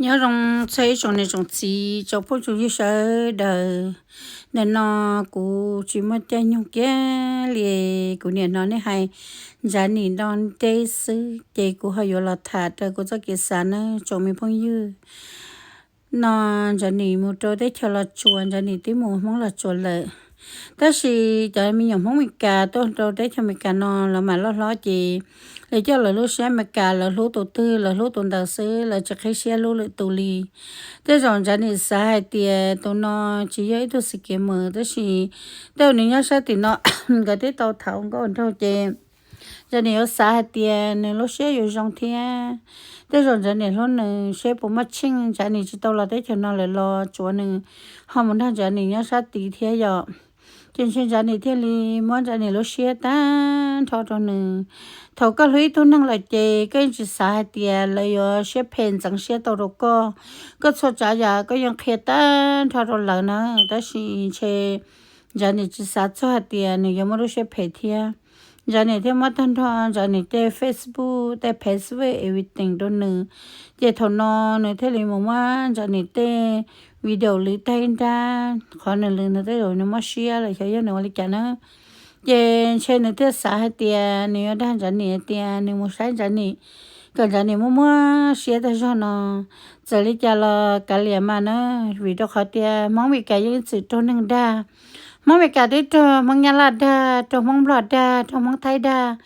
Nyob zoo txog ib tsoom niam tsoom txiv tsoom phooj tsoom ywg sawv daws. Nim no kuv tsis muaj caij nyoog kiag li, kuv nim no nej hais Ntsav Nim nto nteb xwb ces kuv ho yuav los tham raws kuv txoj kev xav nawb tsoom me phooj ywg. No Ntsav Nim mus rau teb chaws Los Tsuas, Ntsav Nim twb mus Hmoob Los Tsuas lawm. Tab sis cov me nyuam Hmoob Amelikas tuaj rau teb chaws Amelikas no lawv mam loj hlob ces lawv coj lawv lub siab Amelikas, lawv hlub tus twg lawv hlub tus ntawd xwb, lawv tsis qhib siab hlub lwm tus li. Tej zaum Ntsav Nim xav hais tias tus no tsis yog ib tug scammer, tab sis tej zaum nws nyob sab tim no nkawd twb tau tham nkauj nraug ces Ntsav Nim yuav xav hais tias nws lub siab yuav zoo thiab. Tej zaum Ntsav Nim hlub nws seb puas muaj tsheej Ntsav Nim tsis tau los teb chaws no lawm los tsuav nws ho mus nrog Ntsav Nim nyob sab tid thiab yom. Ces ntshe Ntsav Nim thiaj li muab Ntsav Nim lub siab tag nrho rau nws. Thaum koj hlub ib tug neeg lawm ces koj yeej tsis xav hais tias lawv yuav siab phem ntxeev siab tau rau koj. Koj txhua tsav yam koj yeej qhia tag nrho rau lawv na, tab sis ntshe Ntsav Nim tsis xav txog hais tias nws yuav muaj lub siab phem thiab. Ntsav Nim thiaj muab tag nrho Ntsav Nim tej Facebook, tej password, everything rau nws. Ces thaum no nws thiaj li mus muab Ntsav Nim tej video lwv tag ib nrab, qhov nws lwv ntawd tej zaum nws mob siab los xyov yog nws ua li cas na. Ces ntshe nws thiaj xav hais tias nws yuav dag Ntsav Nim hais tias nws mus saib Ntsav Nim, kom Ntsav Nim muaj muaj siab tag zog no. Txawm li cas los kav liam mas na, vim rau qhov tias Hmoob Amelikas yeej ib txwm raug neeg dag. Hmoob Amelikas twb raug Hmoob Nyab Laj dag, raug Hmoob Nplog dag, raug Hmoob Thaib dag.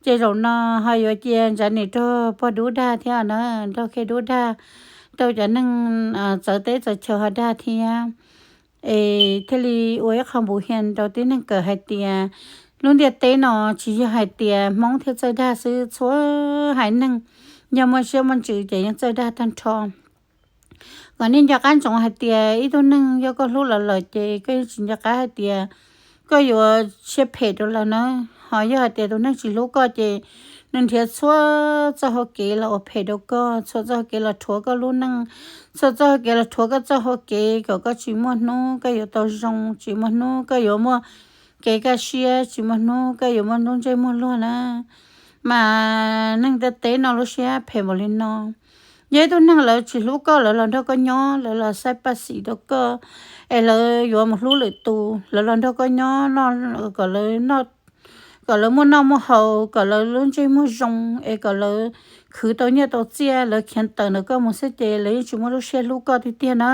Ces zaum no ho yuav cia Ntsav Nim raug pog dub dag thiab na, raug khej dub dag, raug cov neeg txawv teb txawv chaw ho dag thiab. Es thiaj li ua ib qho npuv hias rau tib neeg kawm hais tias lub ntiaj teb no tsis yog hais tias Hmoob thiaj txawj dag xwb, txhua haiv neeg yog muaj siab muaj ntsws ces yeej txawj dag tag nrho. Kom nej nco qab ntsoov hais tias ib tug neeg yog koj hlub lawv lawm ces koj yeej tsis nco qab hais tias koj yuav siab phem rau lawv na. Ho yog hais tias tus neeg tsis hlub koj ces nws nrhiav txhua txoj hau kev los ua phem rau koj, txhua txoj hau kev los rhuav koj lub neej, txhua txoj hau kev los rhuav koj txoj hau kev kom koj tsis muaj hnub koj yuav tau zoo, tsis muaj hnub koj yuav muaj kev kaj siab, tsis muaj hnub koj yuav muaj lub ntsej muag luag na. Mas neeg ntiaj teb no lub siab phem npaum li no. Yog ib tug neeg lawv tsis hlub koj, lawv los nrog koj nyob, lawv los saib paj xim rau koj, es lawv yuav mus hlub lwm tus, lawv los nrog koj nyob, kom lawv muaj noj muaj haus, kom lawv lub ntsej muag zoo, es kom lawv khwv tau nyiaj tau txiaj, lawv khiav tawm ntawm koj mus xwb ces lawv yeej tsis muaj lub siab hlub koj tiag tiag na.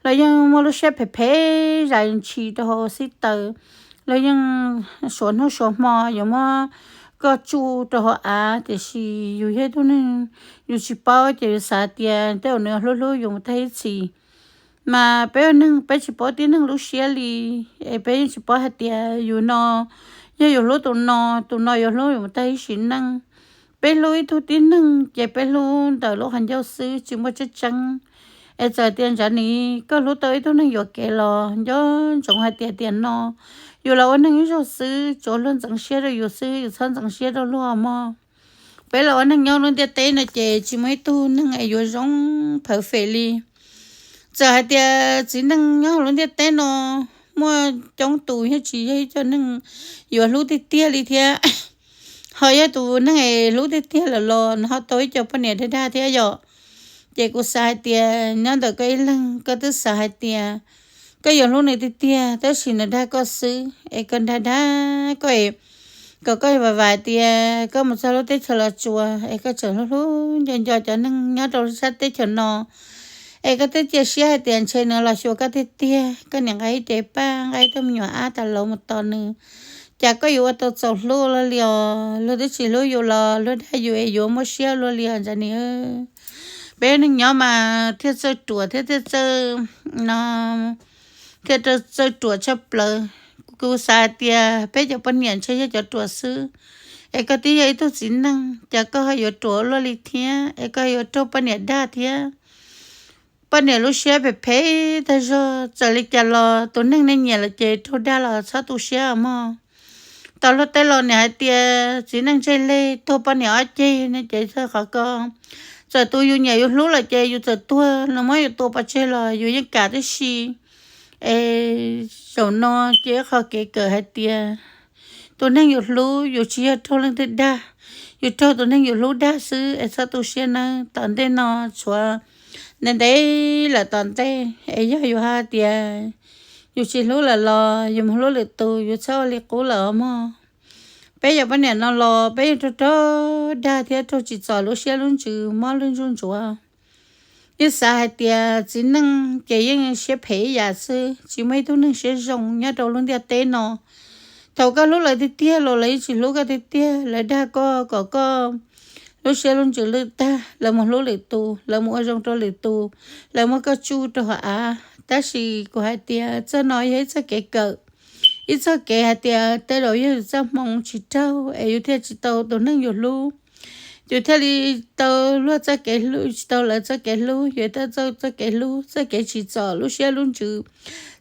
Lawv yeej muaj lub siab phem phem zais ntshis rau hauv xib taws. Lawv yeej suav hnub suav hmo yuav muab koj tsuj rau hauv av, tiam sis yus yog ib tug neeg yus tsis paub ces yus xav tias tej zaum nws hlub hlub yus mus tag ib txhis. Mas peb ua neeg peb tsis paub tib neeg lub siab li, es peb yeej tsis paub hais tias yus no yog yus hlub tus no, tus no yuav hlub yus mus tag ib sim neej. Peb hlub ib tug tib neeg ces peb hlub ntawm lub qhov ncauj xwb tsis muaj tseeb tseeb. Es txawm tias Ntsav Nim koj hlub tau ib tug neeg yuam kev los nco ntsoov hais tias tiam no yus los ua neeg ib zaug xwb, tsuav luag ntxeev siab rau yus xwb, yus txhob ntxeev siab rau luag mog. Peb los ua neeg nyob lub ntiaj teb no ces tsis muaj ib tug neeg es yuav zoo perfect li. Txawm hais tias txiv neej nyob hauv lub ntiaj teb no muaj coob tus, yog tsis yog ib co neeg yuav hlub tiag tiag li thiab. Ho yog tus neeg es hlub tiag tiag lawm los nws ho tau ib co poj niam dag dag thiab yom. Ces kuv xav hais tias nyob ntawm koj ib leeg, koj twb xav hais tias koj yuav hlub nws tiag tiag, tab sis nws dag koj xwb, es koj dag dag koj es kom koj vam vam tias koj mus txog lub teb chaws Los Tsuas es koj tseem hlub hlub nco nco cov neeg nyob rau sab teb chaws no. Es koj twb cia siab hais tias ntshe nws los xyuas koj tiag tiag, koj niam nqa ib re paj, nqa ib tug me nyuam ab tas lauv mus tos nws. Cas koj yuav ua tau txaus hlub luaj li os? Luag twb tsis hlub yus los luag dag yus es yuav muaj siab luaj li os Ntsav Nim. Peb neeg nyob mas thiaj txawj ruam thiab thiaj txawj, no, thiaj txawj ruam tshaj plaws. Kuv xav hais tias peb cov poj niam ntshe yog cov ruam xwb. Es koj twb yog ib tug txiv neej, cas koj ho yuav ruam luaj li thiab, es koj yuav raug poj niam dag thiab. Poj niam lub siab phem phem tag zog, txawm li cas los tus neeg nej nyiam lawm ces raug dag los txhob tu siab mog. Tau luag tej laus nim hais tias txiv neej ntseg leg tuag poj niam ob ceg ne, ces txog qhov ko, txawm tus yus nyiam yus hlub lawm ces yus txawm tuag los muab yus tua pov tseg los yus yeej kam tib si. Es zaum no cia ib qho kev kawm hais tias tus neeg yus hlub yus tsis yog raug leej twg dag, yus raug tus neeg yus hlub dag xwb es txhob tu siab nawb. Tom ntej no tshuav ntev ntev lawm tom ntej, es yog yus hais tias yus tsis hlub lawm los yus mus hlub lwm tus, yus txhob ua li qub lawm os mog. Peb yog poj niam no los peb yeej raug raug dag thiab raug tsim txom lub siab lub ntsws mob lub ntsej ntsuav. Yeej xav hais tias txiv neej ces yeej siab phem ib yam xwb, tsis muaj ib tug neeg siab zoo nyob rau lub ntiaj teb no. Thaum koj hlub lawv tiag tiag los lawv yeej tsis hlub koj tiag tiag, lawv dag koj kom koj lub siab lub ntsws lwj tag, lawv mus hlub lwm tus, lawv mus ua zoo rau lwm tus, lawv muab koj tsuj rau hauv av. Tab sis kuv hais tias txoj no yog ib txoj kev kawm, ib txoj kev hais tias tej zaum yog yus txoj hmoo tsis raug es yus thiaj tsis tau tus neeg yus hlub. Yus thiaj li tau luag txoj kev hlub, tsis tau lawv txoj kev hlub, yus tau txoj kev hlub, txoj kev tsim txom lub siab lub ntsws,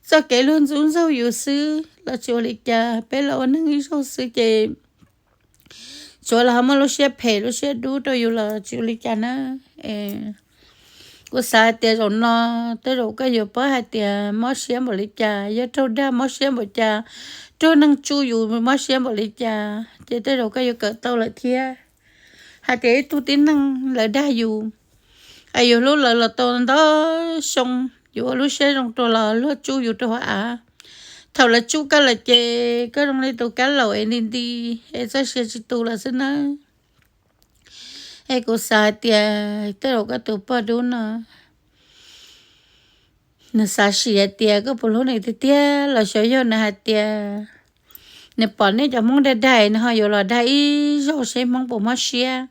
txoj kev luag ntxub ntxaug yus xwb los tsis ua li cas. Peb los ua neeg ib zaug xwb ces tsuav los ho muaj lub siab phem lub siab dub rau yus los tsis ua li cas na. Kuv xav hais tias zaum no tej zaum koj yuav paub hais tias mob siab npaum li cas, yog raug dag mob siab npaum cas, raug neeg tsuj yus mob siab npaum li cas, ces tej zaum koj yuav kawm tau lawm thiab. Hais tias ib tug tib neeg lawv dag yus, es yus hlub lawv los tau ntau xyoo, yus ua lub siab zoo rau los luag tsuj yus rau hauv av. Thaum lawv tsuj koj lawm ces koj zoo li tus kab laum es nti nti, es txoj sia tsis tu lawm xwb nawb. Es kuv xav hais tias tej zaum koj tus poj dub no nws xav sim hais tias koj puas hlub nws tiag tiag los xyov yog nws hais tias nws pom nej cov Hmoob dag dag es nws ho yuav los dag ib zaug seb Hmoob puas mob siab,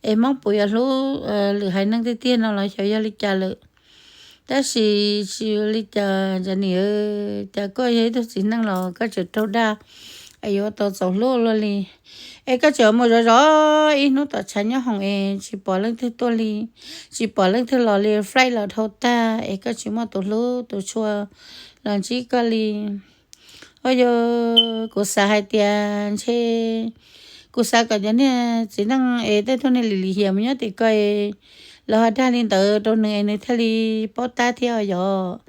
es Hmoob puas yuav hlub lwm haiv neeg tiag tiag no los xyov yog li cas lawm. Tab sis tsis ua li cas, cas nim, cas koj yog ib tug txiv neej los koj tseem raug dag es yuav tau txaus hlub luaj li. Es koj tseem mus zov zov ib hnub tom tshav nyob hoom es tsis pom leej twg tuaj li, tsis pom leej twg los li, flight los dhau tag es koj tsis muaj tus hlub tus tshua los ntsib koj li. Ua yog kuv xav hais tias ntshe kuv xav kom cov niag txiv neej es tej tug niag lim lim hiam mus nyob tim ko, lawv ho dag li ntawd rau nws es nws thiaj li paub tab thiab os yog.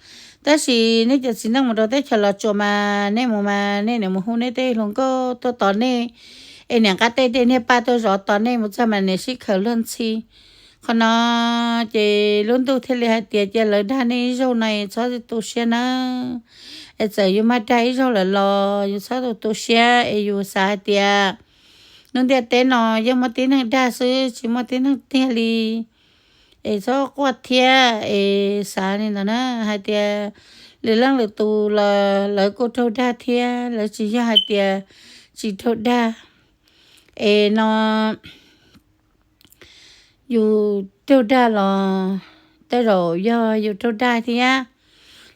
Tab sis nej cov txiv neej mus rau teb chaws Los Tsuas mas nej mus mas nej niam mus hu nej tej hluas nkauj tuaj tos nej, es niam nqa tej tej niag paj tuaj zov tos nej, mus txog mas niam sib khaws luag ntxhi. Qhov no ces lub ntuj thiaj li hais tias cia lawv dag nej ib zaug no es txhob tu siab nawb. Es txawm yus mag dag ib zaug lawm los yus txhob tu tu siab, es yus xav hais tias lub ntiaj teb no yeej muaj tib neeg dag xwb, tsis muaj tib neeg tiag li. Es txhob quaj thiab, es xav li ntawd na, hais tias lwm leej lwm tus los lawv kuj raug dag thiab, lawv tsis yog hais tias tsis raug dag. Es no yus raug dag los tej zaum yog yus raug dag thiab,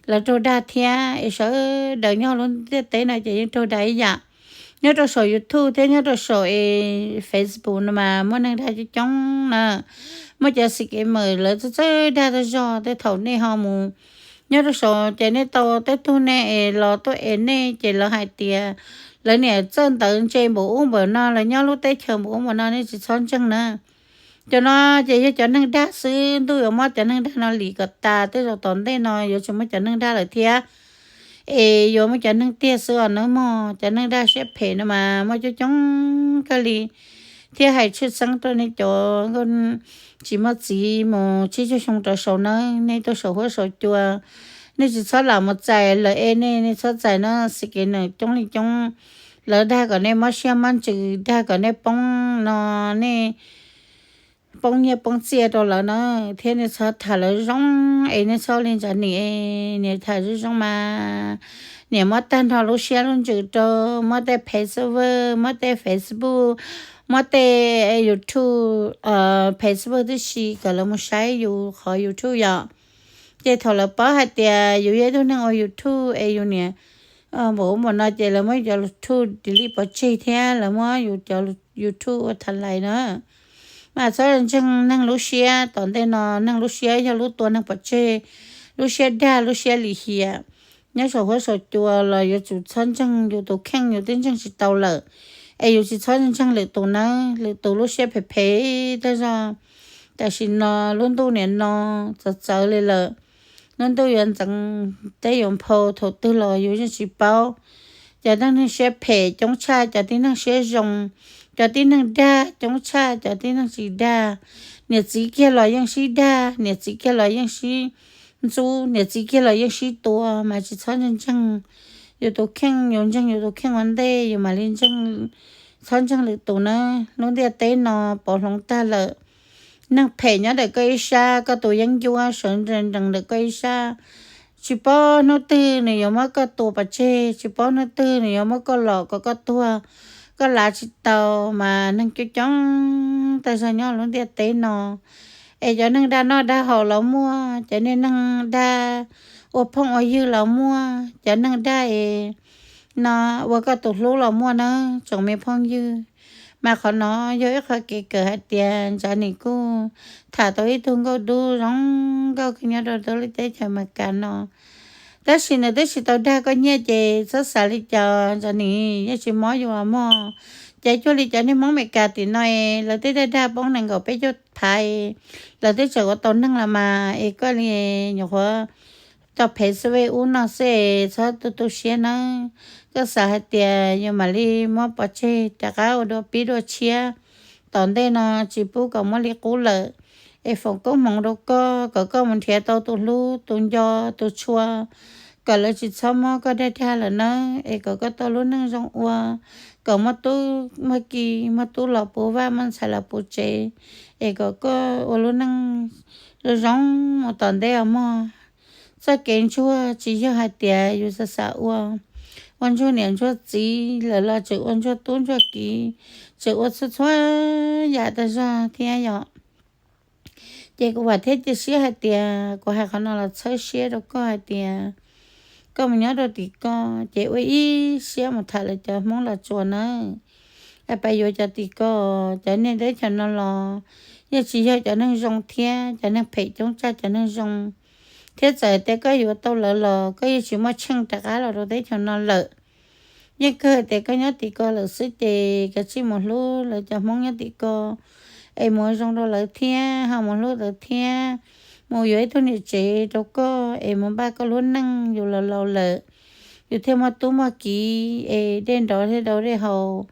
lawv raug dag thiab, es sawv daws nyob lub ntiaj teb no ces yeej raug dag ib yam. Nyob rau saum YouTube thiab nyob rau saum Facebook no mas muaj neeg dag coob coob na. Muaj cov scammer lawv txawj txawj dag tag zog, tej thaum nej ho mus nyob rau saum ces nej tau tej tug neeg es los tuaj es nej ces lawv hais tias lawv niam txawj ntawv ntse npaum ub npaum no, lawv nyob lub teb chaws npaum ub npaum no, nej tsis txhob ntseeg na. Cov no ces yog cov neeg dag xwb, ntuj yuav muab cov neeg dag no lim kom tas, tej zaum tom ntej no yuav tsis muaj cov neeg dag lawm thiab, es yuav muaj cov neeg tiag xwb os nawb mog. Cov neeg dag siab phem no mas muaj coob coob kawg li, thiab hais tshwj xeeb rau nej cov tsis muaj txiv mus tsib caug xyoo rov saud nawb, nej tuaj saum huab saum cua, nej tsis txhob lam mus txais lawv es nej, nej txhob txais no, scammer coob li coob. Lawv dag kom nej mob siab mob ntsws, dag kom nej poob no, nej poob nyiaj poob txiaj rau lawv na, thiab nej txhob tham lawv zoo, es nej txhob li ntsav nim, niam tham zoo zoo mas niam muab tag nrho lub siab lub ntsws rau, muab tej password, muab tej Facebook, muab tej YouTube, Facebook tib si kom lawv mus saib yus qhov YouTube yom. Ces thaum lawv paub hais tias yus yog ib tug neeg ua YouTube es yus niam npaum ub npaum no ces lawv muab yus cov YouTube delete pov tseg thiab lawv muab yus cov YouTube ua tha lais na. Mas txhob ntseeg neeg lub siab, tom ntej no neeg lub siab yog lub tua neeg pov tseg, lub siab dag, lub siab lim hiam. Nyob saum huab saum cua los yuav tsum txhob ntseeg yus tus kheej, yus twb ntseeg tsis tau lawm, es yus tsis txhob ntseeg lwm tus nawb, lwm tus lub siab phem phem tag zog. Tam sim no lub ntuj niam no txawv txawv li lawm, lub ntuj yuav ntxeev teb yuav nphau thaum twg los yus yeej tsis paub. Cov tib neeg siab phem coob tshaj cov tib neeg siab zoo, cov tib neeg dag coob tshaj cov tib neeg tsis dag. Niam txiv kiag los yeej sib dag, niam txiv kiag los yeej sib ntxub, niam txiv kiag los yeej sib tua, mas tsis txhob ntseeg ntseeg yus tus kheej, yus ntseeg yus tus kheej ua ntej, yus mam li ntseeg, txhob ntseeg lwm tus na. Lub ntiaj teb no pov hloov tag lawm. Neeg phem nyob ntawm koj ib sab, koj tus yeeb ncuab sawv nrees ntawm koj ib sab. Tsis paub hnub twg nws yuav muab koj tua pov tseg, tsis paub hnub twg nws yuav muab koj lom kom koj tuag, koj lav tsis tau. Mas neeg coob coob tas zog nyob lub ntiaj teb no, es cov neeg dag noj dag haus los muaj, cov neeg dag ua phooj ua ywg los muaj, cov neeg dag es no ua koj tus hlub los muaj na, tsoom me phooj ywg. Mas qhov no yog ib qho kev kawm hais tias Ntxawm Nim kuj tham tau ib tug nkauj dub zoo nkauj kawg nyob rau lub teb chaws Amelikas no. Tab sis nws twb tsis tau dag koj nyiaj ces txhob xav li cas, Ntxawm Nim yeej tsis mob yus mog. Ces cuag li cov niag Hmoob Amelikas tim no, lawv twb dag dag poob nees nkaum peb caug phav, lawv twb tseem ua tau neeg los mas, es koj li nyuam qhuav tau phem xwb ub no xwb, txhob tu tu siab nawb. Koj xav hais tias yus mam li muab pov tseg rov qab ua dua pib dua tshiab, tom ntej no tsis pub kom muab li qub lawm, es foom koob hmoov rau koj kom koj mus nrhiav tau tus hlub tus nco tus tshua, kom lawv tsis txhob muab koj dag dag lawm nawb, es kom koj tau lub neej zoo ua, kom muaj tub muaj ki, muaj tub los puv vaj, muaj ntxhais los puv tsev, es kom koj ua lub neej zoo zoo mus tom ntej os mog. Txoj kev ntsuag tsis yog hais tias yus xav xav ua, ua ntsuag niam ntsuag txiv lawm los tseem ua ntsuag tub ntsuag kiv, tseem ua txhua txhua yam tag zog thiab yom. Ces kuv vam thiab cia siab hais tias kuv hais qhov no los txhawb siab rau koj hais tias koj mus nyob rau tim ko, ces ua ib siab mus tham lawv cov Hmoob Los Tsuas nawb. Pab yuav cov tim ko, cov niag teb chaws no los yeej tsis yog cov neeg zoo thiab, cov neeg phem coob tshaj cov neeg zoo. Thiab txawm hais tias koj yuav tau lawv los koj yeej tsis muaj tsheej rov qab los rau teb chaws no lawm. Yeej kawg tias koj nyob tim ko lawm xwb ces kav tsij mus hlub lawv cov Hmoob nyob tim ko, es mus ua zoo rau lawv thiab, ho mus hlub lawv thiab, mus yuav ib tug niam tsev rau koj es mus npaj koj lub neej, yus laus laus lawm, yus thiaj muaj tub muaj kiv es dej nrov thiaj dau dej haus,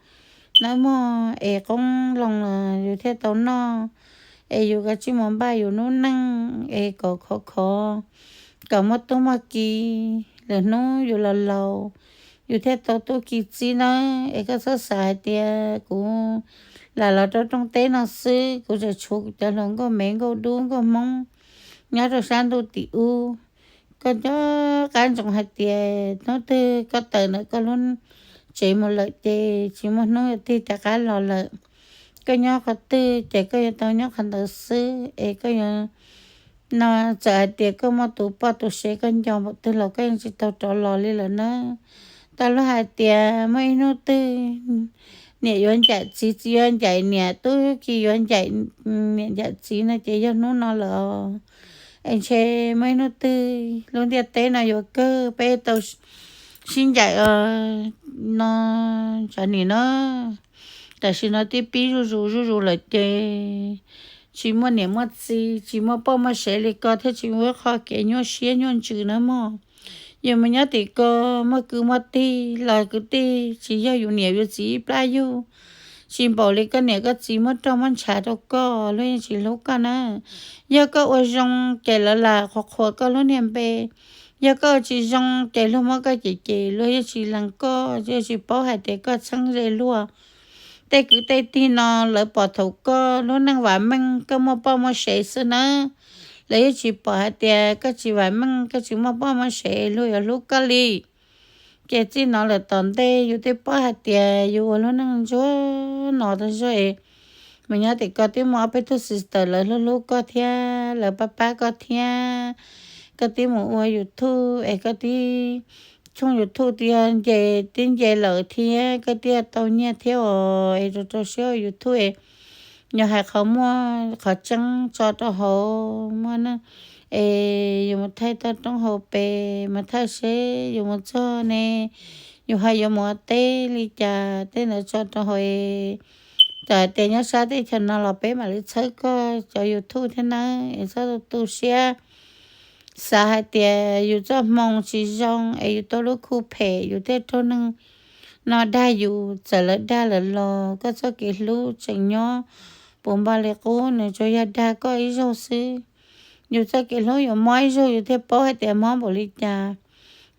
nawb mog, es qoob loo los yus thiaj tau noj, es yus kav tsij mus npaj yus lub neej es kom khov khov, kom muaj tub muaj kiv, lwm hnub yus laus laus, yus thiaj tau tub ki txib nawb. Es koj txhob xav hais tias kuv lam los rau rooj teb no xwb, kuv tseem tshuav kuv cov hluas nkauj me nkauj dub nkauj Hmoob nyob rau sab ntuj tim ub. Koj nco qab ntsoov hais tias hnub twg koj tawm ntawm koj lub tsev mus lawm ces tsis muaj hnub yuav tig rov qab los lawm. Koj nyob qhov twg ces koj yuav tau nyob qhov ntawd xwb, es koj yuav no, txawm hais tias koj muaj tus poj tus sev koj nco npaum twg los koj yeej tsis tau rov los li lawm nawb. Tau luag hais tias muaj ib hnub twg niam yuav ncaim txiv, txiv yuav ncaim niam, tub ki yuav ncaim niam ncaim txiv no ces yog hnub no lawm. Es ntshe muaj ib hnub twg lub ntiaj teb no yuav kawg peb tau sib ncaim no, Ntxawm Nim na. Tam sim no twb pib zuj zus zuj zus lawm ces tsis muaj niam muaj txiv, tsis muaj poj muaj sev li ko thiaj tsis muaj qhov kev nyuaj siab nyuaj ntsws nawb mog. Yus mus nyob tim ko, muaj kwv muaj tij los kwv tij tsis yog yus niam yus txiv ib plab yug. Tsis npaum li koj niam koj txiv muab roj muab ntshav rau koj, luag yeej tsis hlub koj na. Yog koj ua zoo ces lawv lam qhuas qhuas koj lub niag npe. Yog koj ua tsis zoo ces luag muab koj cem cem, luag yeej tsis lees koj, yeej tsis paub hais tias koj txheeb ze luag. Tej kwv tej tij no lawv pom thaum koj lub neej vam meej, koj muaj poj muaj sev xwb nawb. Lawv yeej tsis pom hais tias koj tsis vam meej, koj tsis muaj poj muaj sev, luag yuav hlub koj li. Ces txij no lawm tom ntej yus twb paub hais tias yus ua lub neej ntsuag no tag zog es mus nyob tim ko twb muaj ob peb tug sister lawv hlub hlub koj thiab lawv pab pab koj thiab. Koj twb mus ua YouTube es koj twb, tshooj YouTube twb nce, twb nce lawm thiab koj twb tau nyiaj thiab os, es rau rau siab ua YouTube es yog hais qhov muaj qhov tseeb tso rau hauv muaj na, es yus mus thaij toj roob hauv pes, mus thaij seb yus mus txog ne, yus ho yuav mus ua teb li cas, tej ntawd tso rau hauv es txawm hais tias nyob sab teb chaws no los peb mam li txhawb koj cov YouTube thiab nawb, es txhob tu tu siab. Xav hais tias yus txoj hmoo tsis zoo es yus tau lub khuj phem yus thiaj raug neeg no dag yus, txawm lawv dag lawm los koj txoj kev hlub tseem nyob puas npaum li qub, nws tsuas yog dag koj ib zaug xwb. Yus txoj kev hlub yus mob ib zaug yus thiaj paub hais tias mob npaum li cas.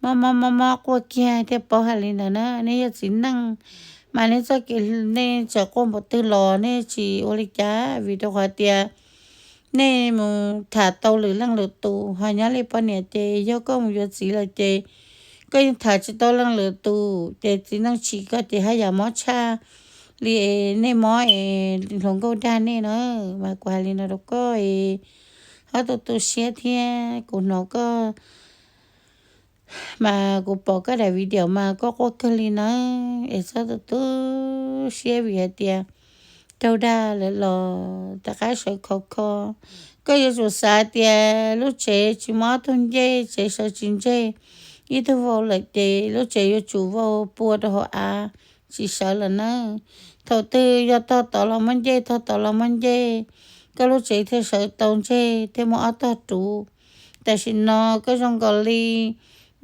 Mob mob mob mob quaj kiag thiaj paub hais li ntawd na. Nej yog txiv neej mas nej txoj kev, nej txawm quaj npaum twg los nej tsis ua li cas, vim rau qhov tias nej mus tham tau lwm leej lwm tus, ho nyob li poj niam ces yog koj mus yuav txiv lawm ces koj yeej tham tsis tau leej lwm tus, ces txiv neej tsim koj ces haj yam mob tshaj li nej mob es hluas nkauj dag nej na. Mas kuv hais li no rau koj es txhob tu tu siab thiab, kuv hnov koj mas kuv pom koj daim video mas koj quaj kawg li nawb, es txhob tu tu siab vim hais tias raug dag lawm los rov qab sawv khov kho. Koj yuav tsum xav tias lub tsev tsis muaj ob tug ncej, tsev sawv tsis ntseg, ib tug vau lawm ces lub tsev yuav tsum vau pua rau hauv av, tsis sawv lawm nawb. Thaum twg yog tog tod los muaj ncej, tog tod los muaj ncej, koj lub tsev thiaj sawv tau ntseg thiaj muaj ob tog ruv. Tam sim no koj zoo nkaus li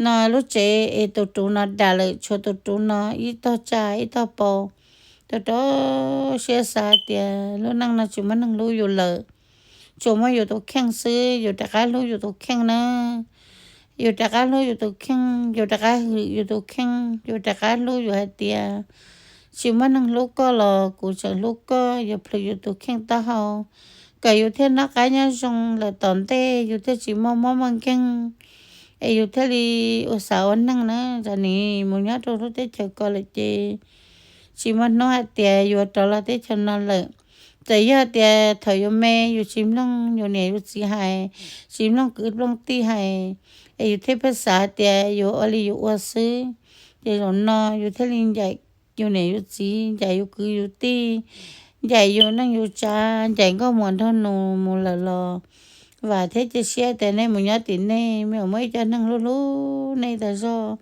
no lub tsev es tus ruv no dam lawm, tshuav tus ruv no ib tog tsa ib tog pau. Rau rau siab xav tias lub neej no tsis muaj neeg hlub yus lawm, tsuas muaj yus tus kheej xwb, yus rov qab hlub yus tus kheej na. Yus rov qab hlub yus tus kheej, yus rov qab hwm yus tus kheej, yus rov qab hlub yus hais tias tsis muaj neeg hlub koj los kuv tseem hlub koj, yus plhws yus tus kheej taub hau, kom yus thiaj noj qab nyob zoo lawm tom ntej, yus thiaj tsis muaj mob muaj nkeeg, es yus thiaj li ua xav ua neeg na. Tam sim no mus nyob rau lub teb chaws ko lawm ces tsis muaj hnub hais tias yuav rov los teb chaws no lawm. Txawm yog tias thaum yus me yus tsis mloog yus niam yus txiv hais, tsis mloog kwv mloog tij hais, es yus thiaj pheej xav tias yus ua li yus ua xwb, ces zaum no yus thiaj li ncaim yus niam yus txiv, ncaim yus kwv yus tij, ncaim yus neej yus tsav, ncaim nkauj muam nraug nus mus lawm los vam thiab cia siab tias nej mus nyob tim nej, nej yuav muaj ib co neeg hlub hlub nej tas zog,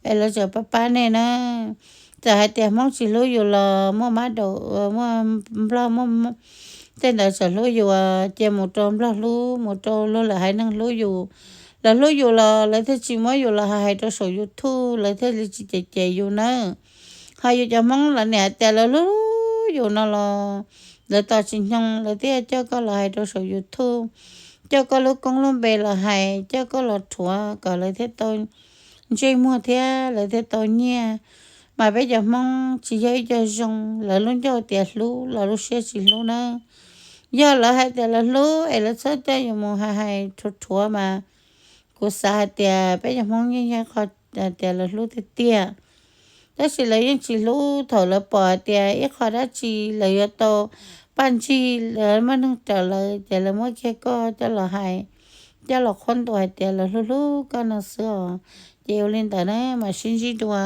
es lawv tseem pab pab nej na. Txawm hais tias Hmoob tsis hlub yus los muaj mab daum, muaj Nplog, muaj tej ntawd tseem hlub yus, cia mus rau Nplog hlub, mus rau luag lwm haiv neeg hlub yus. Lawv hlub yus los lawv thiaj tsis muab yus los hais rau saum YouTube, lawv thiaj li tsis cem cem yus nawb. Ho yus cov Hmoob los niam hais tias lawv hlub yus no los lawv tos tsis nyoog lawv thiaj coj koj los hais rau saum YouTube, coj koj lub koob lub npe los hais, coj koj los rhuav kom lawv thiaj tau ntsej muag thiab lawv thiaj tau nyiaj. Mas peb cov Hmoob tsis yog ib co zoo, lawv lub ncauj tias hlub los lub siab tsis hlub nawb. Yog lawv hais tias lawv hlub es lawv txhob coj yus mus hais hais rhuav rhuav mas kuv xav hais tias peb cov Hmoob yeej yog qhov tias lawv hlub tiag tiag. Tab sis lawv yeej tsis hlub thaum lawv pom hais tias ib qho dab tsi lawv yuav tau paj ntsig, lawv muaj neeg raws lawv ces lawv muab kiag koj coj los hais, coj los qhuab ntuas hais tias lawv hlub hlub koj no xwb os. Ces ua li ntawd na, mam sib ntsib dua.